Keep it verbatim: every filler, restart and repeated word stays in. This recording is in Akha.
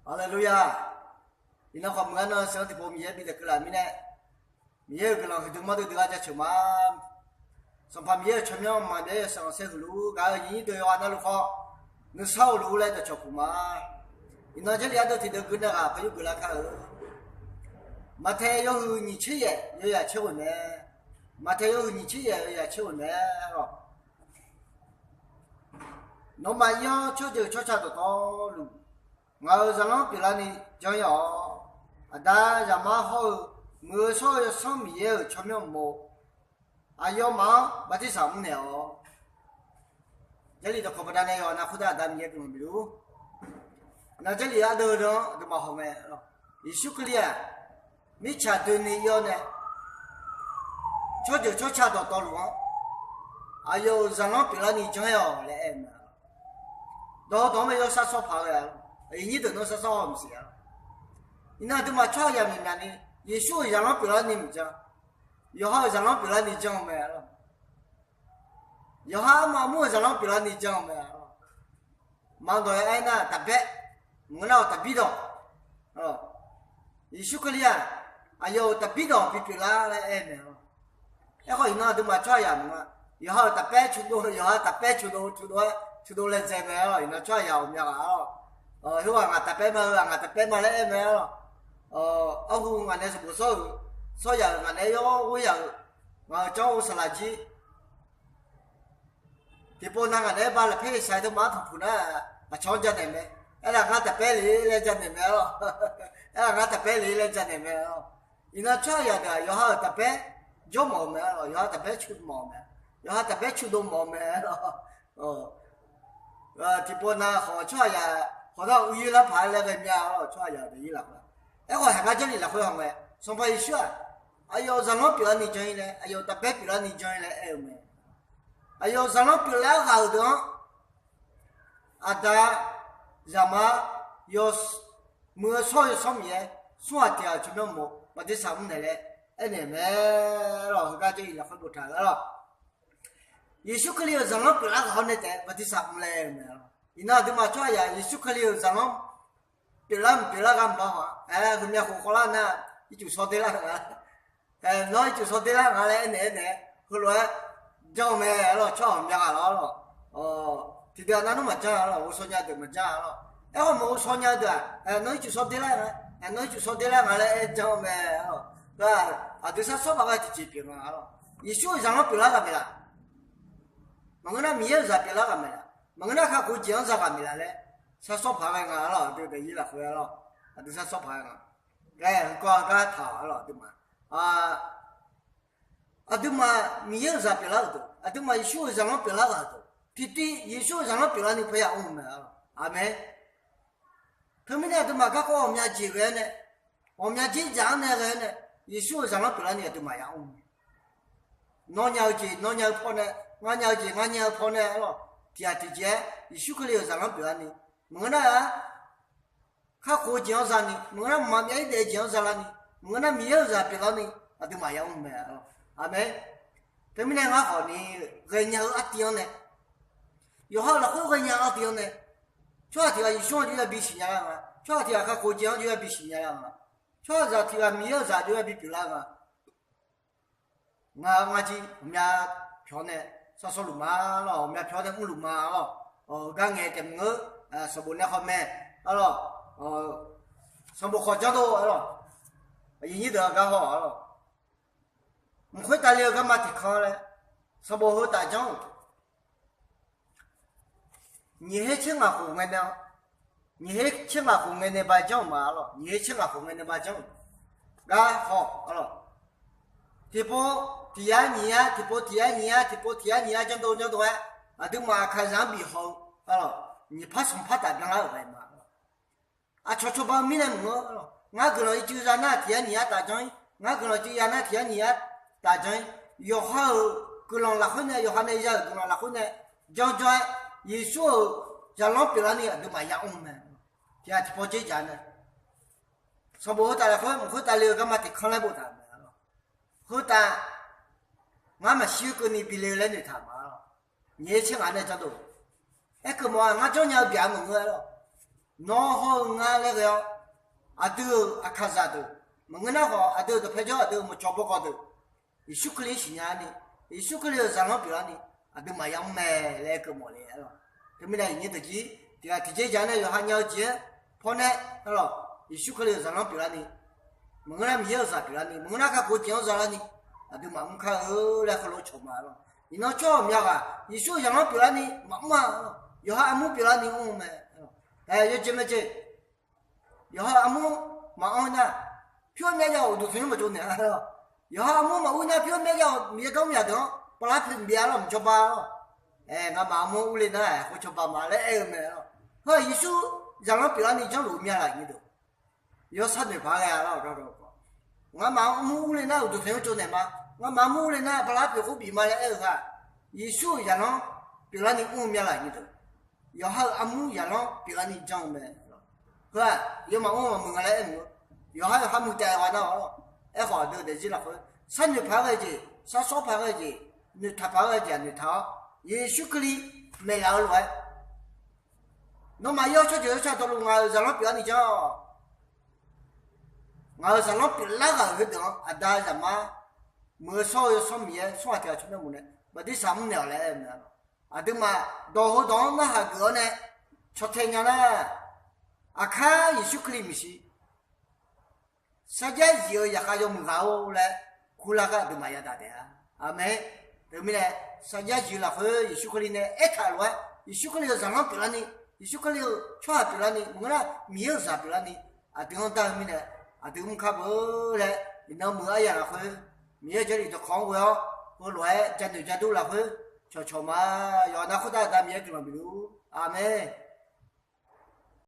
Haleluya! Iqnan khawf meuq-anr nan sheuq-anr tiqpov Miqyaer bi daef keuvlaf mirnae, Miqyaer-euq guiqlanq huiqdui manrdui dui-anr jaceuq ma. Sanqpaq Miqyaer-euq tsawrmyanr maqbyav-aer yawshaef khanqsaer huiq luf-ur gaq-eu aqyuif aqnyir deuq yawqghaq navluf khawf nuisar-eu luf-ur laer dawqcawq puq ma. Iqnan Jarlif ardeuv tiqdeuv gui nae ghaq paqyur guiqlar kar-eu. Maqtaeq yawhuiq nyiq tser yaef yawyaq tser ghoeq mae. Maqtaeq yawhuiq nyiq tser yaef yawyaq tser ghoeq mae-awq. Nawmaf ir-awr tsawrjeuq tsawrca dawqtawvluf, ngaq-euq zaqlanr pyeuflarni janr-ir-awq. Aqda, Zaqmar hawr-eu Muiq-eu shawr-eu Yawsanr Miqyaer-euq tsawrmyanr uqmov, aqyawfmaf-anr bartirsaq mrnaeq-awq. Jarlif dawqkawq baqdanae yawqha nav khoertav Aqda Miqyaer guiqlanq bif luf-ur. Nar Jarlif ardeuv-eu deuq-anr aqduimaf hawngae, Yeqsur Kali-aq, mirtsaq doeni ir-awr nae tsawrjeuq tsawrca dawqtawvluf-anr aqyawf-euq zaqlanr pyeuflarni janr-ir-awq laer aer-eu mae. Dawq-eu dawq-anr bae yawshar sawr paq-aer ghae-a. Aqyuif aqnyir deuq nawr shar sawr haw maqsiq-a. Iqnan aqduimaf tsawrhaqzaq myaqmyaq ni Yeqsur-euq zaqlanr pyeuflarni maqjan. Yawqha-euq zaqlanr pyeuflarni janr-eu mae-awq. Yawqha armaf armur-euq zaqlanr pyeuflarni janr-eu mae-awq. Maqdawq-aer aernar taqbaer, maqngeur nar-awq taqbir dawq. Yeqsur Kali-aq, aqyawf-euq taqbir dawq bipyeuf lar laer aer-eu mae-awq. Aerkhawf iqnan aqduimaf tsawrhaqzaq maqngeur, yawqha-euq taqbaer cudov, yawqha taqbaer cudov cudov-aer cudov laejae mae-awq. Iqnan tsawrhaqzaq ghawqmya ghaq-awq. Heu-aq ngaq taqbaer ma, heu-aq ngaq taqbaer ma laer aer mae-awq. Arhu ngaq nae sanqbof sawr-euq, sawr yaq-euq ngaq nae yawr ghoer yaq-euq, ngaq-euq janr-eu saqlaq jir tiqpov nav ngaq naeq-aer ba lafper shaq-aer teumaf-anr tanqpuq nar, aqcawq-anr jamaeq mae. Aerlaf ngar taqbaer le laer jamaeq mae-awq. Aerlaf ngar taqbaer le laer jamaeq mae-awq. Iqnan tsawrhaqzaq deuq-aq yawqha-euq taqbaer jawr mawf-eu mae-awq. Yawqha taqbaer cu mawf-eu mae. Yawqha taqbaer cudov mawf-eu mae-awq. Tiqpov nav khawf tsawrhaqzaq khawf nar uiqyoer larpaq-aer laer ghae mya-awr tsawrhaqzaq deuq-ir lafkhoer. Aerkhawf haiq gar Jarlif lafkhoer hawngae, Sanqpaq Yeqsur-aq, aqyawf-euq zaqlanr pyeuflarni jan-ir laer, aqyawf-euq taqbaer pyeuflarni jan-ir laer aer-eu mae. Aqyawf-euq zaqlanr pyeuflar ghaq-euq deuq-anr, Aqda, Zaqmar, Yawsanr, Muiq-eu shawr-eu Yawsanr Miqyaer, smr ghaq tiq ghaq-euq tsawrmyanr uqmov bartirsaq mrnaeq laer aernaeq mae-awq. Heugar Jarlif lafkhoer boftaq-eu-awq. Yeqsur Kali-euq zaqlanr pyeuflar ghaq-awr nae taef-aer bartirsaq mr laer aer-eu mae-awq. Iqnan aqduimaf tsawrhaqzaq Yeqsur Kali-euq zaqlanr pyeuflar mq pyeuflar ghaq maqba haw-a. Aer, heumya khof khawvlar nar, ircuf shawr derlar nga. Nawr ircuf shawr derlar nga laer aernaeq aernaeq-aer heulof-aer janr-eu mae-awq. Tsawrhaq ghawqmya ghaq lawr-awq. Tiqdeuq-aq navnmr maqjanr-a lawr, ghovshaw nya deuq maqjanr-a lawr. Aerkhawf maqghovshaw nya-eu deuq-aq, nawr ircuf shawr derlar nga, nawr ircuf shawr derlar nga laer aer janr-eu mae-awq. Teu-aq, aqdui shar sawr paq ghae tiqjeq pyeuf nga-a lawr. Yeqsur-euq zaqlanr pyeuflar ghaq maeqlaf, maqngeur nar Miqyaer-euq zaq pyeuflar ghaq maeqlaf, maqngeur nar kakhof jeq-anr za ghaq maeqlaf laer shar sawr paq ghae nga-a lawr. Aqdui daqyir lafkhoer-a lawr, aqdui shar sawr paq ghae nga. Ghae-eu heugar heugar taq-awq-a lawr aqduimaf. Aqduimaf Miqyaer-euq zaq pyeuflar-euq deuq, aqduimaf Yeqsur-euq zaqlanr pyeuflar ghaq-euq deuq, tiqtiv Yeqsur-euq zaqlanr pyeuflarni paw ya mr-eu mae-awq. Aqmeq. Teumirnae aqduimaf garkawv ghawqmya jeq ghae-awr nae, ghawqmya jeq dzaq-anr nae ghae-awr nae, Yeqsur-euq zaqlanr pyeuflarni aqduimaf ya mr-eu mae. Nawr nya-eu jeq nawr nya-eu pawnae, ngar nya-eu jeq ngar nya-eu pawnae-a lawr. Tiq ghaq tiqjeq-aer Yeqsur Kali-euq zaqlanr pyeuflarni, maqngeur nar-aq kakhof-eu jeq-anr zani, maqngeur nar mqmaq myav-ir daef-eu jeq-anr zalarni, maqngeur nar Miqyaer-euq zaq pyeuflarni aqduimaf ya mr-eu mae-awq. Aqmeq. Teumirnae ngar khawfni ghaenya-eu artiv-anr nae, yawqha lafkhoer ghaenya-eu artiv-anr nae, tsawrhaq tiq ghaq Yeqsur-anr jov yabi siqnya lar nga, tsawrhaq tiq ghaq kakhof-eu jeq-anr jov yabi siqnya lar nga, tsawrhaqzaq tiq ghaq Miqyaer-euq zaq jov yabi pyeuflar nga. Ngar ngar jir ghawqmya pyawq nae shar sawrluf ma lawr, ghawqmya pyawq nae mrluf ma lawr. Heugar ngaeq taef maqngeur, sanqbof nae khawf mae-a lawr. Sanqbof khawf janrdov-a lawr. Aqyuif aqnyir deuq-aq gar haw-a lawr. Mq khoertav le-eu garma tiq kanr laer sanqbof heu taf janr-euq nyiq her tser ngaq khof ngae nae, nyiq her tser ngaq khof ngae nae ba janr-euq ma-a lawr. Nyiq her tser ngaq khof ngae nae ba janr-euq gar haw-a lawr. Tiqpov tiq yar nyiq yar, tiqpov tiq yar nyiq yar, tiqpov tiq yar nyiq yar janrdov janrdov-aer, aqduimaf aqkaqzaq-anr bif haw-eu-a lawr, nyiq par smq par taf byanlar-euq ghae ma-a lawr. Aqcawq cawba-eu mirnae maqngeur-a lawr. Ngar guiqlanq ircuf za nar tiq yar nyiq yar taf janr-ir, ngar guiqlanq ircuf ya nar tiq yar nyiq yar taf janr-ir, yawqha-euq guiqlanq lafkhoer nae, yawqha nae ya-euq guiqlanq lafkhoer nae janrjanr-aer, Yeqsur-euq zaqlanr pyeuflarni aqduimaf ya mr-eu mae. Tiq ghaq tiqpov dzer dzaq nae sanqbof heu taf lafkhoer mq khoertav le-eu garma tiq kanr laer boftaq-euq mae-a lawr. Heu taf ngar maqshir keuvni bi le-eu laer noeqtaq ma-a lawr. Nyiq her tser ngaq nae janrdov. Aerkeuv mawf-aq ngar janrnya-eu byaq-eu maqngeur-a lawr. Nawr hawr-eu ngar laer ghae-awr, aqdui-euq aqkaqzaq deuq, maqngeur nar khawf aqdui-euq dawqpae jawr aqdui-euq maqcawq bawkawv deuq, Yeqsur Kali siqnya-ar ni, Yeqsur Kali-euq zaqlanr pyeuflarni, aqduimaf yamr mae laer aer keuv mawf le-a lawq. Teumirnae iqnyir deuq jir tiqghaq tiqjeq ja nae yawqha nya-eu jeq-aer pawnae-a lawq, Yeqsur Kali-euq zaqlanr pyeuflarni, maqngeur nar Miqyaer-euq zaq pyeuflarni, maqngeur nar kakhof jeq-anr zalarni, aqduimaf mr kar-eu laer heulof cawq ma-a lawq. Iqnan tsawrhaq myav ghaq Yeqsur-euq zaqlanr pyeuflarni maqmr-a lawq, yawqha armur pyeuflarni mr-eu mae. Ae, yawjeq maejeq, yawqha armur maqanr nar, pyur-eu myav jav-awq uqduq tanqnymr maqtsov naeq-a lawq. Yawqha armur maqur nar pyur-eu myav jav-awq Miqyaer garmr yaq deuq-anr bala poeq bif-a lawq, mqcawba-a lawq. Ae, ngamaf armur urle nar-aq khoer cawba ma laer aer-eu mae lawq. Heu Yeqsur zaqlanr pyeuflarni janrluf-eu myav laq nyi deuq, yawshar noeqpaq-aer ghae-a lawq. Ngamaf armur urle nar uqduq tanqnymr tsov naeq ma, ngamaf armur urle nar bala poeq khoer bif ma laer aer-eu ghaq, Yeqsur-euq zaqlanr pyeuflarni mr-eu myav laq nyi deuq, yawqha-euq armur zaqlanr pyeuflarni janr-eu mae. Heu-aq yawmaf mr maqmuiq nga laer aer-eu, yawqha yawqha muiq taef-a nar-awq. Aerkhawf aqdui-euq daefzir lafkhoer sharnoeq paq-aer ghae jeq, shar sawr paq-aer ghae jeq, noeqtaq paq-aer ghae jeq-aq noeqtaq-awr, Yeqsur Kali maeqlaf-eu lof-aer, nawmaf yawr tsawrjeuq yawtsaq dawqluf ngaq-euq zaqlanr pyeuflarni janr-awq. Ngaq-euq zaqlanr pyeuflar ghaq-euq heudeuq-anr Aqda, Zaqmar, Muiq-eu Shawr-eu Yawsanr Miqyaer, tsawrhaq tiq ghaq tsawrmyanr mawf nae maqdir saq mr naeq-awq laer aer-eu mae. Aqduimaf dawq heudawq-anr narhaq geuf-awr nae caw tae nya nar, Aqkar Yeqsur Kali maeqshi, sarjax zif-eu zaqkhav yawmuiq ghaq-or laer kurlar gar aqduimaf yadaq taef-a. Aqmeq. Teumirnae sarjax zif-eu lafkhoer Yeqsur Kali nae aertaq lof-aer, Yeqsur Kali-euq zaqlanr pyeuflarni, Yeqsur Kali-euq tsawrhaq pyeuflarni, maqngeur nar Miqyaer-euq zaq pyeuflarni, aqdui-anr dar-eu mirnae, aqdui mr kar beu laer iqnan muiq-eu aryaq lafkhoer, Miqyaer-euq Jarlif dawqkawq-anr ghoe-awr heulof-aer janoeq jadur lafkhoer cawqcawq ma. Yawqha nar khoertav Aqda Miqyaer guiqlanq bif luf-ur. Aqmeq.